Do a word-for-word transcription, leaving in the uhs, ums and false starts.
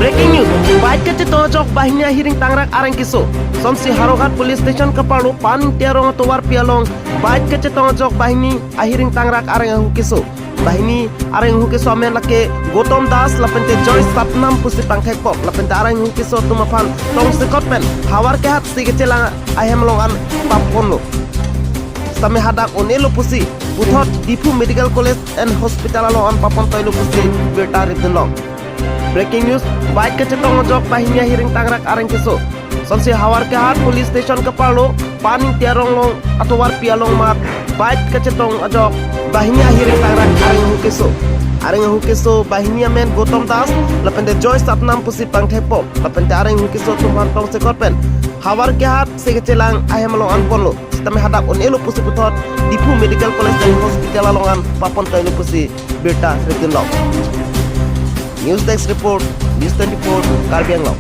Breaking news, bike kachetong ajok banghini ahiring tangrak areng keso. Sonsi Howraghat Police Station kaparlo Paningti arong atovarpi along bike kachetong ajok banghini ahiring tangrak areng ahu keso. Banghini areng ahu keso amen lake Gautam Das lapente Joy Satnam pusi pangthekpok lapente areng ahu keso atum aphan tongsekot pen havar kehat si kechelang ahem along an paponlo. Sitame hadak un-elo pusi puthot Diphu Medical College and Hospital along an papontoilo pusi birta ridunlong. Breaking news, bike kachetong ajok banghini ahiring tangrak areng keso. Sonsi Howraghat Police Station kaparlo Paningti arong along atovarpi along mat bike kachetong ajok banghini ahiring tangrak areng ahu keso. Areng ahu keso banghini amen Gautam Das lapente Joy Satnam pusi pangthekpok lapente areng ahu keso atum aphan tongsekot pen havar kehat si kechelang ahem along an ponlo. Sitame hadak un-elo pusi puthot Diphu Medical College and Hospital along an papontoilo pusi birta ridunlong. News Desk Report, News twenty-four, Karbi Anglong.